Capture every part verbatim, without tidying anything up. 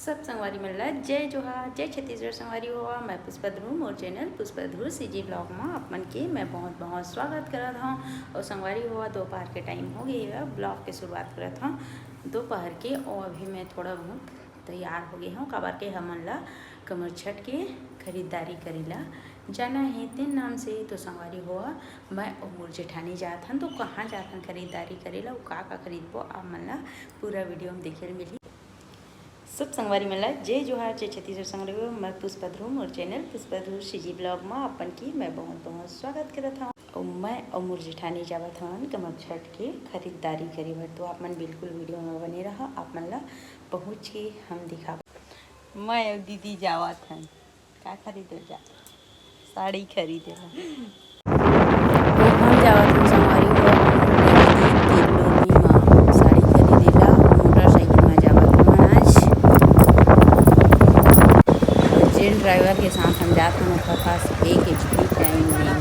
सब संगवारी मन ला जय जोहार, जय छत्तीसगढ़। संगवारी हो, मैं पुष्पा ध्रुव, मोर चैनल पुष्पा ध्रुव सीजी ब्लॉग मा आप मन के मैं बहुत बहुत स्वागत करत हूँ। और संगवारी हो, दोपहर के टाइम हो गए है, ब्लॉग के शुरुआत करत हूँ दोपहर के। और अभी मैं थोड़ा बहुत तैयार हो गए हूँ, काबर के हमन ला कमरछठ के खरीदारी करे ला जाना है, तेन नाम से। तो संगवारी हो, मैं और मोर जेठानी जात हन। तो कहाँ जात हन खरीदारी करे ला, अउ का का खरीदबो, आप मन ला पूरा वीडियो में देखे ल मिलही। सब संगवारी मन ला जय जोहार, जय छत्तीसगढ़। संगवारी हो, मैं पुष्पा ध्रुव, मोर चैनल पुष्पा ध्रुव सीजी ब्लॉग मा अपन की मैं बहुत बहुत स्वागत करत हूँ। और मैं और मोर जेठानी जावत हवन कमरछठ के खरीदारी करे बर। तो आप मन बिल्कुल वीडियो में बने रहा, आप मन ला पहुँच के हम दिखाब। मैं और दीदी जावत हन, का खरीदे जा? साड़ी खरीदे ला। तो हम जावत हन संगवारी हो, दीदी के लोनी मा साड़ी खरीदे ला। मोटरसाइकिल मा जावत हन आज। और जेन ड्राइवर के साथ हम जात हन, ओकर पास एक भी टाइम नहीं।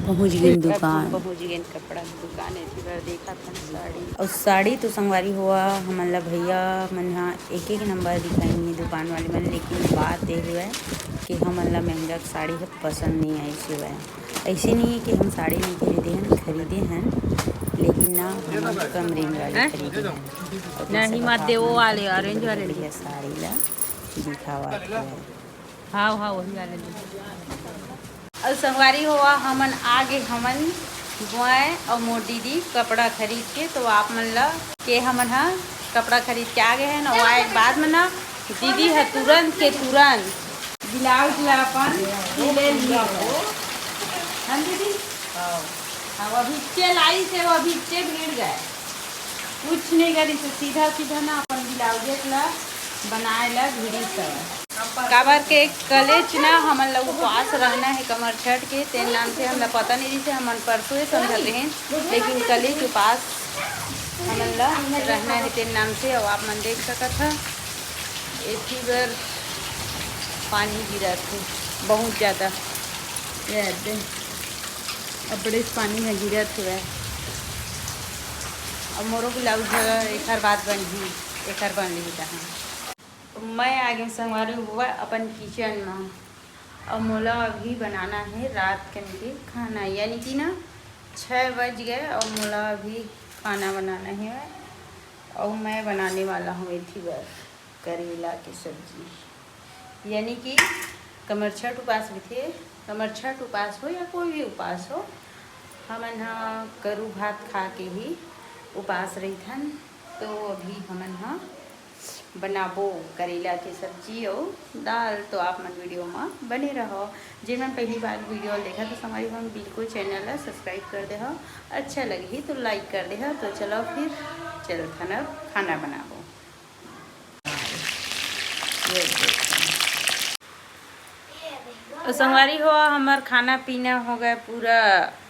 पहुँच गए दुकान। पहुँच गए कपड़ा के दुकान, एती बर देखत हन साड़ी। अउ साड़ी तो संगवारी हो, हमन ला भैया मन हा एक एक नंबर दिखाइन हे दुकान वाले मन, लेकिन बात ये हुआ कि हमन ला महंगा साड़ी ह पसंद नहीं आइस हवय। ऐसे नहीं है कि हम साड़ी नहीं खरीदे हन, खरीदे हन, लेकिन ना, हमन कम रेंज वाले खरीदे हन। अउ देख नहीं, सकत मत हा, दे, वो आप मन वाले, ऑरेंज वाले बढ़िया साड़ी ला दिखावत हवय। हाँ, हाँ, वही वाले दे। अउ संगवारी हो, हमन आगे, हमन मैं अउ मोर दीदी कपड़ा खरीद के, तो आप मन ला के हमन ह कपड़ा खरीद के आ गए हैं ना। वो आए के बाद में ना दीदी ह तुरंत के तुरंत ब्लाउज ला अपन सिले ली। हाँ दीदी, हाँ, वो अभी चे लाई से, वो अभी चे भिड़ गए, कुछ नहीं करी से सीधा सीधा ना अपन ब्लाउज ला बनाए ला भिड़ी सब। काबर के कलेच ना हमन ला उपवास रहना है कमरछठ के, तेन नाम से हमला पता नहीं रहिसे, हमन परसों ये समझत रहेन, लेकिन कलेच उपवास हमन ला रहना है तेन नाम से। अउ आप मन देख सकत ह, एथी बर पानी गिरत हे बहुत ज़्यादा, ये दे, अबड़े पानी ह गिरत हवय। अब मोरो ब्लाउज ह एखर बाद बनही, एखर बन लिही तहाँ। मैं आगे संगवारी हुआ अपन किचन मा, अउ मोला अभी बनाना है रात कन के खाना, यानी कि ना छः बज गए अउ मोला अभी खाना बनाना है। अउ मैं बनाने वाला हूँ एथी बर करेला के सब्जी, यानी कि कमरछठ उपास रहिथे। कमरछठ उपास हो या कोई भी उपास हो, हमन ह करू भात खा के ही उपास रहिथन। तो अभी हमन ह बनाबो करेला के सब्जी अउ दाल। तो आप मन वीडियो म बने रहो। जेन मन पहली बार वीडियो ल देखा, तो संगवारी मन बिल्कुल चैनल ला सब्सक्राइब कर देहो। अच्छा लगही तो लाइक कर देहो। तो चलो फिर चलथन अब खाना बनाबो। ये देखो। तो संगवारी हो, हमर खाना पीना हो गए पूरा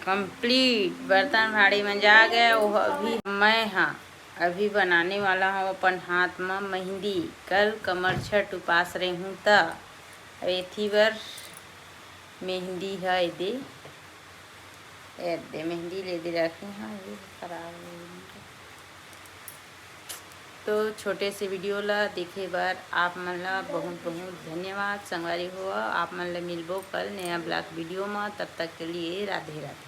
कंप्लीट, बर्तन भाड़ी मंजा गए। वो अभी मैं हाँ अभी बनाने वाला हूँ अपन हाथ म मेहंदी। कल कमरछठ उपास रहूँ त एथी बर मेहंदी ह एदे, एदे मेहंदी ले दे रखे हूँ, ये खराब हो गई। तो छोटे से वीडियो ला देखे बर आप मन ला बहुत बहुत धन्यवाद संगवारी हो। आप मन ला मिलबो कल नया ब्लॉग वीडियो म, तब तक के लिए राधे राधे।